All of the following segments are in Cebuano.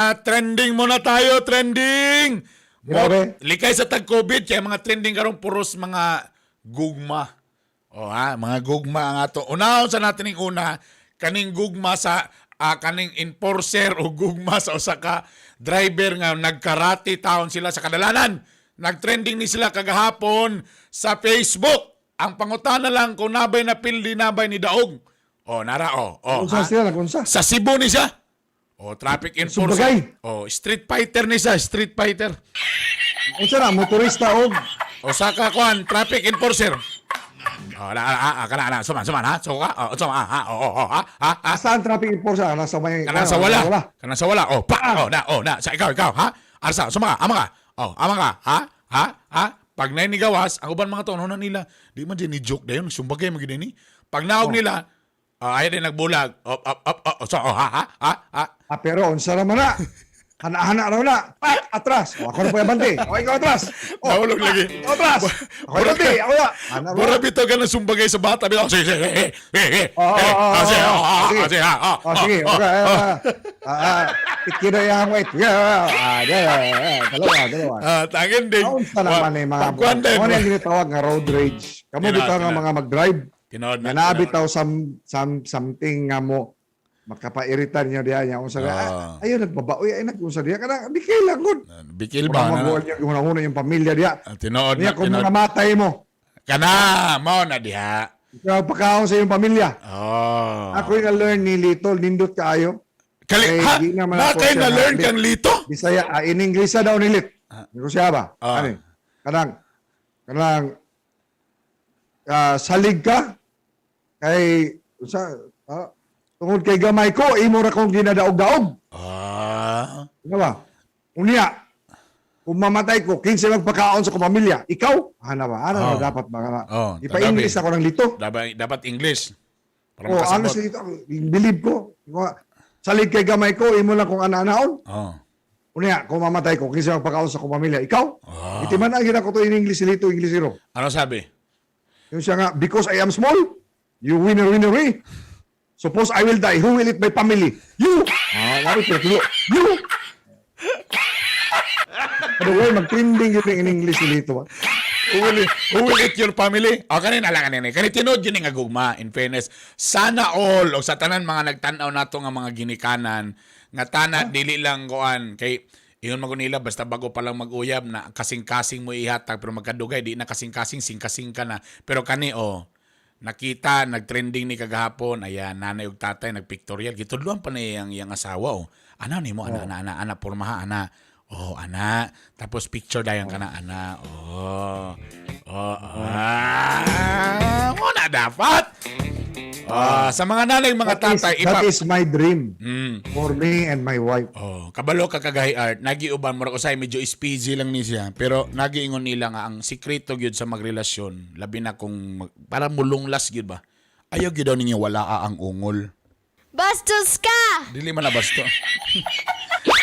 Trending muna tayo, trending! Grabe. Likay sa tag-COVID, kaya mga trending karon puros mga gugma. O ha, mga gugma ang ato. Unahon sa natin yung una, kaning gugma sa kaning enforcer o gugma sa usa ka driver nga nagkarate taon sila sa kadalanan. Nagtrending ni sila kagahapon sa Facebook. Ang pangutana lang kung nabay na pildi nabay ni Daog. O nara o. O, Unsa ha? sila nagunsa? Sa Cebu ni siya. O, traffic enforcer. Sumbagay. O, street fighter ni siya, street fighter. Unsa na motorista og O, saka kuan, traffic enforcer. O, na, ah, ah, kana, na, suman, suman, ha? So, ka, o, suman, ah, ah, o, o, o, ha, ha, ha. asa ang traffic enforcer? Nasa may Kana sa wala. Kana sa wala. O, pa, o, na, o, na, sa ikaw, ikaw, ha? Arsa, suma ka, ama ka. O, ama ka, ha? Ha? Ha? Pag nainigawas, ang uban mga taon, na nila, di man din ni joke dayon, sumbagay mo gid ni. Pag naog nila, ay din nagbulag. Op, op, op, op, so, o, ha, ha, ha, ha. Ah, pero unsa ra man na? Hana-hana raw na. Pak, atras. O, ako na po yung bante. O, ikaw atras. O, Nahulog lagi. ikaw atras. Ako yung bante. Ako na. Hana raw Mura na. bitaw ka ng sumbagay sa bata. Bitaw, sige, sige, eh, eh, eh, Oo, eh, oo, ah, sige, oo, oh, ah, sige. ah, sige, ah, ah, Oh, sige. ah, Okay. ah, Ah, ah, ah, ikira yang wait. Yeah, ah, yeah, yeah, dalawa, dalawa. Ah, tangin din. Unsa naman eh mga Pagkuhan din. Ano yung ginatawag nga road rage? Kamo Tinood, bitaw nga tinood. mga mag-drive. Tinood na, Nga naa tinood. bitaw something nga mo makapairitan niya diha niya unsa Ah. ah, ayo nagbabaoy ay nagunsa diha kana di kailangan gud. Bikil ba? Murag Na, maguol niya una-una yung pamilya diha. Ah, tinood Niya na, kung tinood. mga matay mo, Kana, mao na diha. ikaw pakaon sa iyong pamilya. Oh. Ako yung na-learn ni Little, nindot kaayo. Kali, Eh, ha? di naman Na ako kay siya na-learn na- kang lito? Bisaya, in English daw ni Lit. Ko siya ba? Ah. Ano? Kanang kanang salig ka kay sa tungod kay gamay ko imo ra kong ginadaog-daog. Ah. Ano ba? Unya, kung mamatay ko, kinsa magpakaon sa kong pamilya? Ikaw? Ana ba? Ana Oh. na dapat ba? Ana? Oh, Ipa-English ako ng lito. Dapat, dapat English. Para Oh, makasabot. honestly, ito, believe ko. Salig kay gamay ko, imo lang kung ana-anaon. Oh. Unya, kung mamatay ko, kinsa magpakaon sa kong pamilya? Ikaw? Ah. Itiman ang ginako to in English, lito, English zero. Ano sabi? Yung siya nga, because I am small, you winner, winner, eh. Suppose I will die, who will eat my family? You! Ah, wari pero tulo. You! By the way, mag-trending yun in English lito. Who will eat your family? O, kanin ala kanin. Kani tinuod yun nga gugma, in fairness. Sana all, o sa tanan mga nagtan-aw nato nga mga ginikanan, nga tana, dili lang kuan. Kay, ingon man ko nila, basta bago pa lang mag-uyab na kasing-kasing mo ihatag, pero magkadugay, di na kasing-kasing, sing-kasing ka na. Pero kani, oh, nakita, nagtrending ni kagahapon, ayan, nanay ug tatay, nagpictorial, gitudluan pa na iyang, iyang asawa, oh. Ana ni mo, ana, ana, ana, ana, pormaha, ana. Oh, ana. Tapos picture dayon ka na, ana. Oh. Oh, ah. Mo na dapat. Ah, sa mga nanay, mga That is, tatay, that is my dream for me and my wife. Oh, kabalo ka kagahi art, nagiuban mo ra usay medyo speedy lang ni siya, pero nagiingon nila nga ang sikreto gyud sa magrelasyon, labi na kung para mulunglas gyud ba. Ayaw gyud daw ninyo wala ang ungol. Bastos ka! Dili man na basto.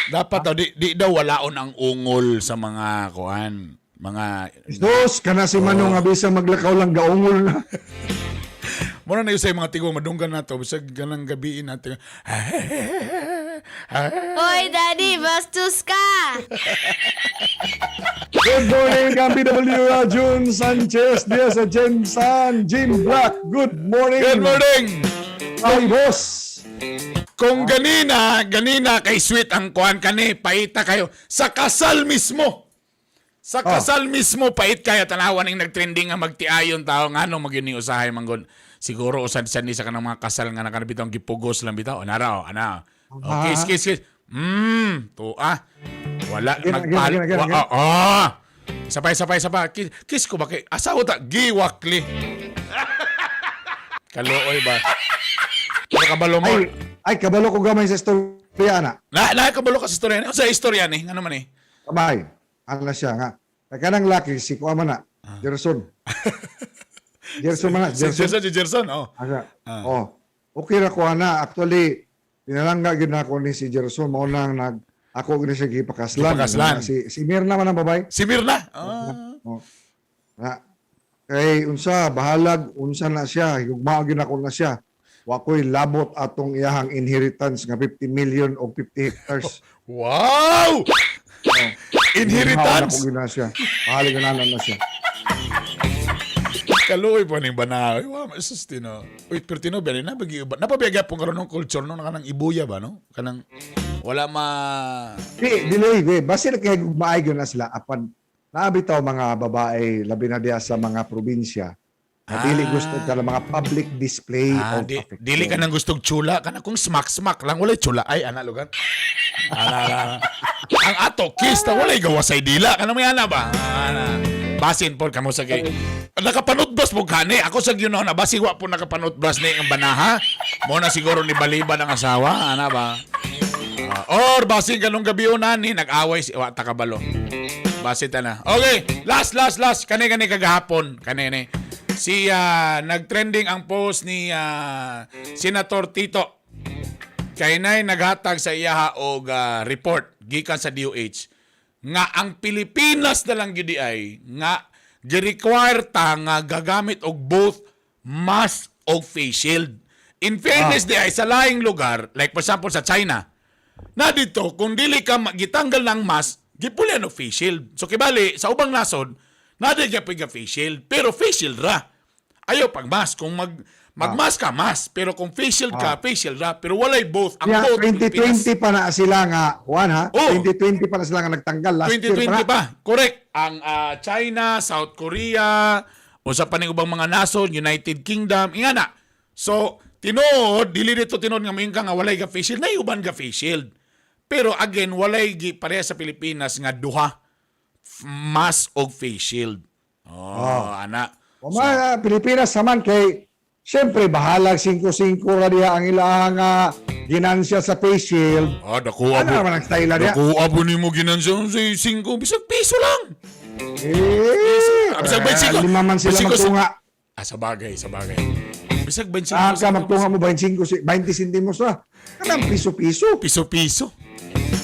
Dapat daw di daw walaon ang ungol sa mga kuan, mga Jesus, kana si Manong nga bisa maglakaw lang gaungol na. Muna na yung sa mga tigong madunggan nato bisag ganang gabiin natin. Hoy, Daddy, bastos ka! Good morning, Kampi W. Jun Sanchez diya sa Jensan, Jim Black. Good morning. Good morning. Ay, boss. Kung ganina, ganina kay sweet ang kuan kani, paita kayo sa kasal mismo. Sa kasal mismo pait kayo tanawan ning nagtrending nga magtiayon tao ngano magyud ni usahay manggod. Siguro usad sad ni sa kanang mga kasal nga nakanabitaw gipugos lang bitaw. Ana ra oh, ana. Oh, kiss kiss kiss. Tuah. Wala Again, again, nagpal. again, again, Wa, again. oh, oh. Isa pa, isa pa, isa pa. Kiss, kiss ko ba kay asawa ta giwakli. Kaluoy ba? Pero kabalo mo. Ay, ay, kabalo ko gamay sa istorya na. Na kabalo ka sa istorya ni. Unsa istorya ni? Ngano man eh? Kamay. Ano siya nga. Kay kanang laki, si Kuya man na. Gerson. Gerson man na. Si Gerson. Gerson, si Gerson, oh. Asa. Oh. Okay ra ko na. Actually, pinalangga gyud na ako ni si Gerson. Mao nang nag ako gyud siya gipakaslan. Gipakaslan. Si Mirna man ang babay. Si Mirna. Ah. Oh. Na. Kay unsa bahalag unsa na siya, hugmao gyud ako na siya. Wa ko'y labot atong iyahang inheritance nga 50 million o 50 hectares. Wow! Inheritance! Ako gina siya. Mahal na na siya. Kaluoy po ning banahaw. Ay, wow, sus, tino. Uy, pero tino, ba na bagi napabiyag po karon ng culture no kanang ibuya ba no? Kanang wala ma. Di, dili, di. Basta na kay maay gyud na sila apan naabitaw mga babae labi na diya sa mga probinsya na dili gusto ka ng mga public display Ah, of di, affection. dili ka nang gustong chula kana kung smack smack lang walay chula ay ana lugar. Ana, ana, ana. Ang ato kiss ta walay gawasay dila kana may ana ba? Ana. Basin po kamo sa kay. Nakapanutbras mo kani. Ako sa gyud na basi wa po nakapanutbras ni ang banaha. Mo na siguro ni baliban ang asawa, ana ba? Ah, or basin kanong gabi nani nag-away si wa ta kabalo. Basin ta na. Okay, last last last kani kani kagahapon kani ni. Si nagtrending ang post ni Senator Tito kay nay naghatag sa iyaha og report gikan sa DOH nga ang Pilipinas na lang gyud ay nga gi-require ta nga gagamit og both mask og face shield. In fairness di ay sa laing lugar, like for example sa China, na dito kung dili ka gitanggal ng mask, gipulian og face shield. So kibali sa ubang nasod, na di gyapon ka face shield, pero face shield ra. Ayaw pag mask kung mag mask ka mask, pero kung face shield ka, face shield ra, pero walay both. Ang Yeah, both Pilipinas. 2020 pa na sila nga, Juan ha? Oh. 2020 pa na sila nga nagtanggal. Last year pa 2020 na. pa. Correct. Ang China, South Korea, usa pa ning ubang mga nasod, United Kingdom, inga na. So, tinuod, dili dito tinuod nga moingon ka nga walay ga face shield, nay uban ga face shield. Pero again, walay gi pareha sa Pilipinas nga duha mask og face shield. Oh, ana. O mga Pilipinas naman kay siyempre bahalag 5-5 ra diha ang ilahang ginansya sa face shield. Ah, dako Ano naman ang style na diha? Dako abo nimo ginansya sa 5 bisag piso lang. Eh, Ah, bisag 25. lima man sila 25 magtunga. Ah, sa bagay, sa bagay. Bisag 25. Ah, ka magtunga mo 25, 20 centimos ra. Kanang piso-piso. Piso-piso.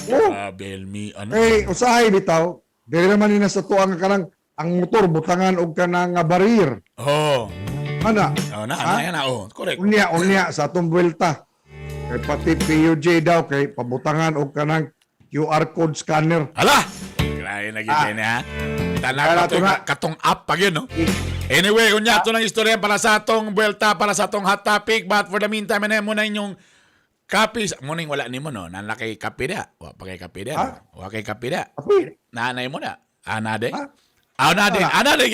Oh. Ah, Belmi, ano? Eh, usahay bitaw, dili naman ni nasa tuang nga kanang ang motor butangan og kanang nga barrier. Oh. Ana, Oh, na, na, na, oh. Correct. unya unya sa atong buwelta. Kay pati PUJ daw kay pabutangan og kanang QR code scanner. Hala! Grabe na kita ni ha. Tanan Kaya ka to na. katong app pa yun, no? Anyway, unya ato ng istorya para sa atong buwelta, para sa atong hot topic. But for the meantime, ano mo na inyong kape. Muning wala nimo no? Nanla kay kape da. Wa pa kay kape da. Ha? No? Wa kay kape da. Apoy, Nanay mo na. Ana de. Ha? Ana de. Wala. Ana de.